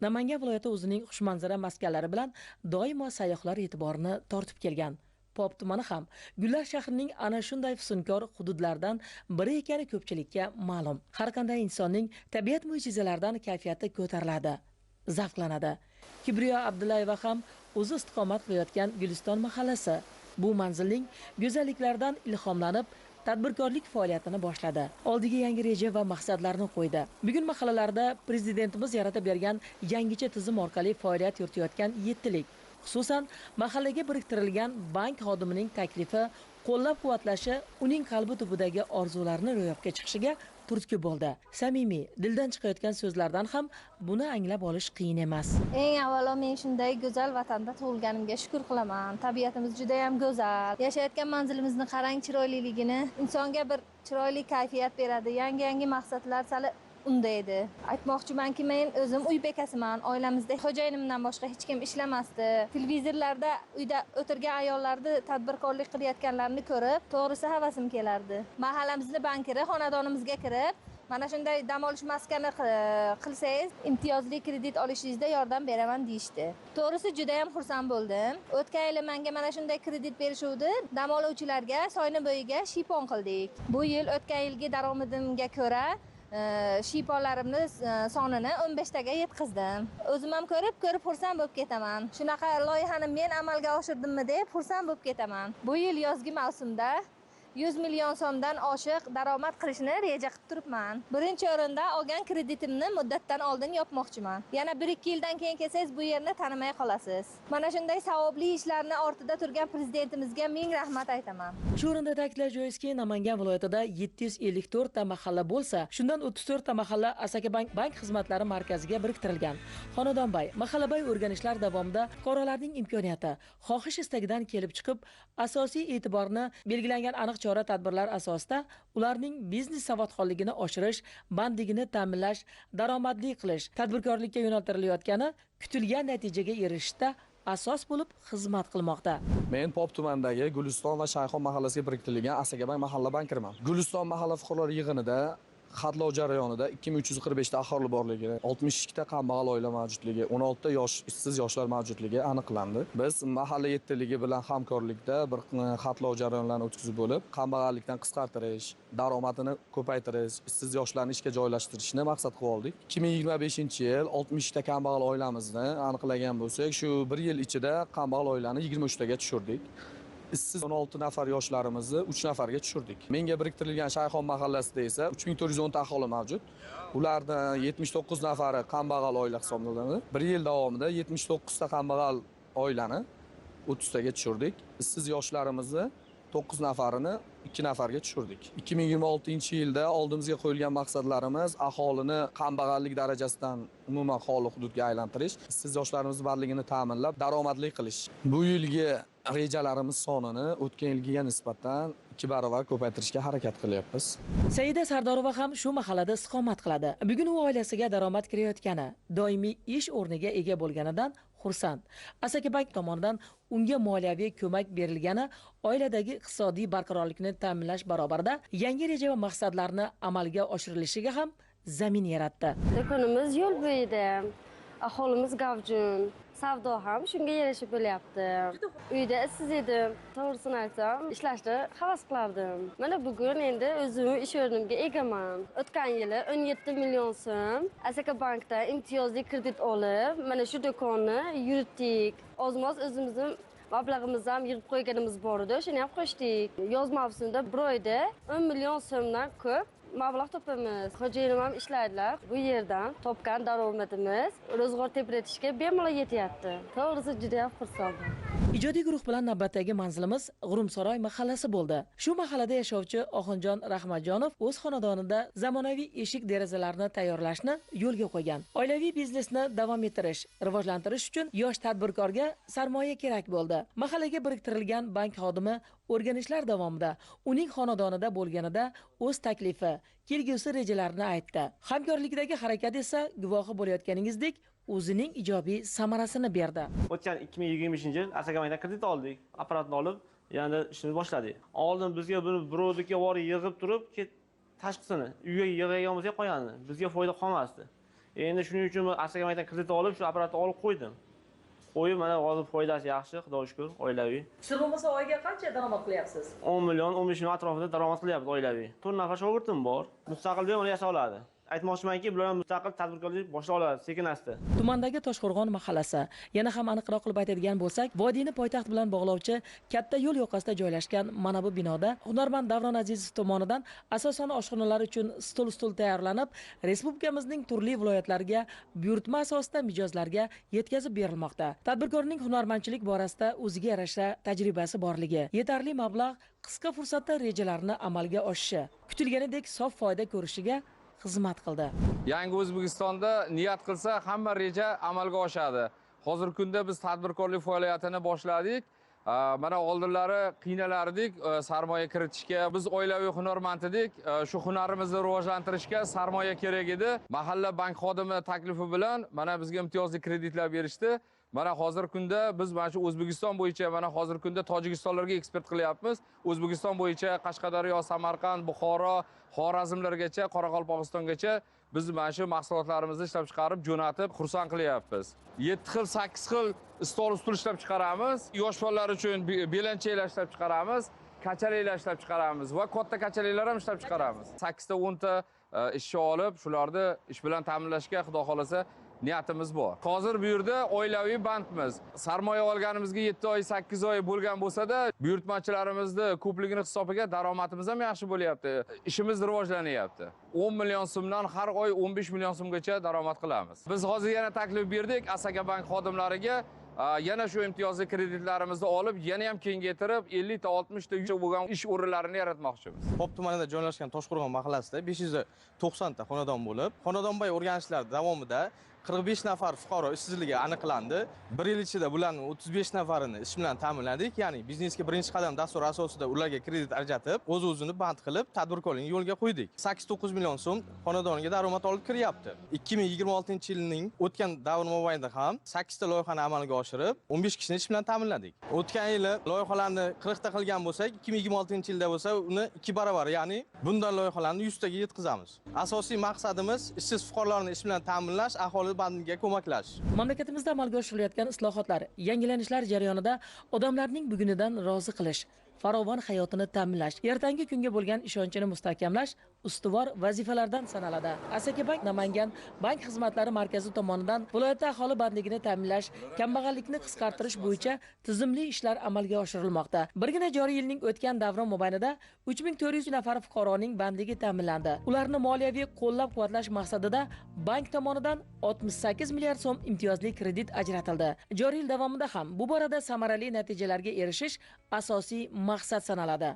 Namangan viloyati o'zining xushmanzara maskanlari bilan doimo sayyohlar e'tiborini tortib kelgan. Pop tumani ham Gullar shahrining ana shunday fusunkor hududlaridan biri ekani ko'pchilikka ma'lum. Har qanday insonning tabiat mo'jizalaridan kayfiyati ko'tariladi, zavqlanadi. Kibriyo Abdullayeva ham o'zi istiqomat qilayotgan Guliston mahallasi bu manzilning go'zalliklaridan ilhomlanib tadbirkorlik faoliyatini boshladi. Oldiga yangi reja va maqsadlarni qo'ydi. Bugun mahallalarda prezidentimiz yaratib bergan yangicha tizim orqali faoliyat yuritayotgan yettilik, xususan mahallaga biriktirilgan bank xodimining taklifi, qo'llab-quvvatlashi uning qalbi tubidagi orzularni ro'yobga chiqishiga turtki bo'ldi. Samimiy, dildan chiqayotgan so'zlardan ham buni anglab olish qiyin emas. Eng avvalo men shunday go'zal vatanda tug'ilganimga shukr qilaman. Tabiatimiz juda ham go'zal. Yashayotgan manzilimizni qarang, chiroyliligini. Insonga bir chiroyli kayfiyat beradi. Yangi-yangi maqsadlar sali undaydi. Aytmoqchimanki, men o'zim uy bekasiman. Oilamizda xo'jayinimdan boshqa hech kim ishlamasdi. Televizorlarda uyda o'tirgan ayollarni tadbirkorlik qilayotganlarini ko'rib, to'g'risi havasim kelardi. Mahallamizni bankiri xonadonimizga kirib, mana shunday dam olish maskani qilsangiz, imtiyozli kredit olishingizda yordam beraman deyishdi. To'g'risi juda ham xursand bo'ldim. O'tgan yili menga mana shunday kredit berishuvdi. Dam oluvchilarga soyni bo'yiga shipon qildik. Bu yil o'tgan yilgi daromadimga ko'ra shiponlarimni sonini 15 taga yetkazdim. O'zim ham ko'rib xursand bo'lib ketaman. Shunaqa loyihani men amalga oshirdimmi deb xursand bo'lib ketaman. Bu yil yozgi mavsumda 100 million so'mdan oshiq daromad qilishni reja qilib turibman. Birinchi o'rinda olgan kreditimni muddatdan oldin yopmoqchiman. Yana 1-2 yildan keyin kelsangiz bu yerni tanimay qolasiz. Mana shunday savobli ishlarni ortida turgan prezidentimizga ming rahmat aytaman. Shu o'rinda ta'kidlash joizki, Namangan viloyatida 754 ta mahalla bo'lsa, shundan 34 ta mahalla Asakabank bank xizmatlari markaziga biriktirilgan. Xonadonbay, mahallabay o'rganishlar davomida fuqarolarning imkoniyati, xohish istagidan kelib chiqib, asosiy e'tiborni belgilangan aniq chora tadbirlar asosida ularning biznes savodxonligini oshirish, bandligini ta'minlash, daromadli qilish, tadbirkorlikka yo'naltirilayotgani kutilgan natijaga erishishda asos bo'lib xizmat qilmoqda. Men Pop tumanidagi Guliston va Shayxon mahallasiga biriktirilgan Asakabank mahalla bankiriman. Guliston mahalla fuqarolar yig'inida xatlov jarayonida 2345 ta aholi borligi, 62 ta kambag'al oila mavjudligi, 16 ta yosh ishsiz yoshlar mavjudligi aniqlandi. Biz mahalla yettiligi bilan hamkorlikda bir xatlov jarayonlarini o'tkazib bo'lib, kambag'allikdan qisqartirish, daromadini ko'paytirish, ishsiz yoshlarni ishga joylashtirishni maqsad qilib oldik. 2025-yil 60 ta kambag'al oilamizni aniqlagan bo'lsak, shu bir yil ichida kambag'al oilani 23 taga tushirdik. Ishsiz 16 nafar yoshlarimizni 3 nafarga tushirdik. Menga biriktirilgan Shayxon mahallasida esa 3410 ta aholi mavjud. Ulardan 79 nafari kambag'al oila hisoblanadi. Bir yil davomida 79 ta kambag'al oilani 30 taga tushirdik. Ishsiz yoshlarimizni 9 nafarini 2 nafarga tushirdik. 2026-yilda oldimizga qo'yilgan maqsadlarimiz aholini kambag'allik darajasidan umuman xoli hududga aylantirish, ishsiz yoshlarimiz bandligini ta'minlab, daromadli qilish. Bu yilgi rejalarimiz sonini o'tgan yilgiga nisbatan 2 barobar ko'paytirishga harakat qilyapmiz. Saida Sardorova ham shu mahallada istiqomat qiladi. Bugun u oilasiga daromad kirayotgani, doimiy ish o'rniga ega bo'lganidan xursand. Asakabank tomonidan unga moliyaviy ko'mak berilgani oiladagi iqtisodiy barqarorlikni ta'minlash barobarida yangi reja va maqsadlarni amalga oshirilishiga ham zamin yaratdi. Do'konimiz yo'l bo'yida, aholimiz gavjum, savdo ham shunga yarasha bo'lyapti. Uyda ishsiz edim, to'g'risini aytsam, ishlashni havas qilardim. Mana bugun endi o'zimning ish o'rnimga egaman. O'tgan yili 17 million so'm Asakabankdan imtiyozli kredit olib, mana shu do'konni yuritdik. Ozmoz o'zimizning mablag'imizni ham yig'ib qo'yganimiz bor edi, o'shani ham qo'shdik. Yoz mavsumida bir oyda 10 million so'mdan ko'p mablag' topamiz. Xo'jayinim ham ishlaydilar. Bu yerdan topgan daromadimiz ro'zg'or tebratishga bemalol yetyapti. To'g'risi juda ham xursandman. Ijodiy guruh bilan navbatdagi manzilimiz G'urumsaroy mahallasi bo'ldi. Shu mahallada yashovchi Oxunjon Rahmatjonov o'z xonadonida zamonaviy eshik derazalarni tayyorlashni yo'lga qo'ygan. Oilaviy biznesni davom ettirish, rivojlantirish uchun yosh tadbirkorga sarmoya kerak bo'ldi. Mahallaga biriktirilgan bank xodimi o'rganishlar davomida uning xonadonida bo'lganida o'z taklifi, kelgusi rejalarini aytdi. Hamkorlikdagi harakat esa guvohi bo'layotganingizdek o'zining ijobiy samarasini berdi. O'tgan 2025-yil Asakabankdan kredit oldik, apparatni olib, yana ishni boshladik. Oldin bizga buni birovnikiga borib yig'ib turib, tashqisini uyga yig'gan bo'lsak qo'yandi. Bizga foyda qolmasdi. Endi shuning uchun men Asakabankdan kredit olib, shu apparatni olib qo'ydim. Qo'yib, mana hozir foydasi yaxshi, Xudoga shukr, oilaviy. Sir bo'lmasa oyga qancha daromad qilyapsiz? 10 million, 15 million atrofida daromad qilyapmiz oilaviy. 4 nafar shogirdim bor. Mustaqil bemalol yasha oladi. Aytmoqchimanki, bular ham mustaqil tadbirkorlik boshlay oladi sekin asta. Tumandagi Toshqo'rg'on mahallasi, yana ham aniqroq qilib aytadigan bo'lsak, vodiyni poytaxt bilan bog'lovchi katta yo'l yoqasida joylashgan mana bu binoda hunarmand Davron Azizov tomonidan asosan oshxonalar uchun stol-stul tayyorlanib, respublikamizning turli viloyatlariga buyurtma asosida mijozlarga yetkazib berilmoqda. Tadbirkorning hunarmandchilik borasida o'ziga yarasha tajribasi borligi, yetarli mablag' qisqa fursatda rejalarni amalga oshishi, kutilganidek sof foyda ko'rishiga xizmat qildi. Yangi O'zbekistonda niyat qilsa hamma reja amalga oshadi. Hozirgi kunda biz tadbirkorlik faoliyatini boshladik. Mana oldinlari qiynalardik sarmoya kiritishga. Biz oilaviy hunarmand edik. Shu hunarimizni rivojlantirishga sarmoya kerak edi. Mahalla bank xodimi taklifi bilan mana bizga imtiyozli kreditlar berishdi. Mana hozirgi kunda biz mana shu O'zbekiston bo'yicha, mana hozirgi kunda Tojikistonlarga eksport qilyapmiz. O'zbekiston bo'yicha Qashqadaryo, Samarqand, Buxoro, Xorazmlargacha, Qoraqalpog'istongacha biz mana shu mahsulotlarimizni ishlab chiqarib, jo'natib, xursand qilyapmiz. 7 xil, 8 xil stol ustul ishlab chiqaramiz. Yosh bolalar uchun belanchaklar ishlab chiqaramiz, kachaliklar ishlab chiqaramiz va katta kachaliklar ham ishlab chiqaramiz. 8 ta 10 ta ishchi olib, shularni ish bilan ta'minlashga Xudo xolasa niyatimiz bor. Hozir bu yerda oilaviy bankmiz. Sarmoya olganimizga 7 oy, 8 oy bo'lgan bo'lsa-da, buyurtmachilarimizni ko'pligini hisobiga daromadimiz ham yaxshi bo'lyapti. Ishimiz rivojlanyapti. 10 million so'mdan har oy 15 million so'mgacha daromad qilamiz. Biz hozir yana taklif berdik Asakabank xodimlariga, yana shu imtiyozli kreditlarimizni olib, yana ham kengaytirib 50 ta 60 ta bo'lgan ish o'rinlarini yaratmoqchimiz. Pop tumanida joylashgan Toshqo'rg'on mahallasida 590 ta xonadon bo'lib, xonadonbay o'rganishlar davomida 45 nafar fuqaro ishsizligi aniqlandi. Bir yil ichida bularning 35 nafarini ish bilan ta'minladik. Ya'ni biznesga birinchi qadam dasturi asosida ularga kredit ajratib, o'z-o'zini band qilib, tadbirkorlikni yo'lga qo'ydik. 8-9 million so'm xonadoniga daromad olib kiryapti. 2026-yilning o'tgan davr mobaynida ham 8 ta loyihani amalga oshirib, 15 kishini ish bilan ta'minladik. O'tgan yili loyihalarni 40 ta qilgan bo'lsak, 2026-yilda bo'lsa uni 2 barobar, ya'ni bundan loyihalarni 100 taga yetkazamiz. Asosiy maqsadimiz ishsiz fuqarolarni ish bilan ta'minlash, aholi bandligiga ko'maklash. Mamlakatimizda amalga oshirilayotgan islohotlar, yangilanishlar jarayonida odamlarning bugunidan rozi qilish, farovon hayotini ta'minlash, ertangi kunga bo'lgan ishonchini mustahkamlash ustuvor vazifalardan sanaladi. Asakabank Namangan bank xizmatlari markazi tomonidan viloyatda aholi bandligini ta'minlash, kambag'allikni qisqartirish bo'yicha tizimli ishlar amalga oshirilmoqda. Birgina joriy yilning o'tgan davri mobaynida 3400 nafar fuqaroning bandligi ta'minlandi. Ularni moliyaviy qo'llab-quvvatlash maqsadida bank tomonidan 68 milliard so'm imtiyozli kredit ajratildi. Joriy yil davomida ham bu borada samarali natijalarga erishish asosiy maqsad sanaladi.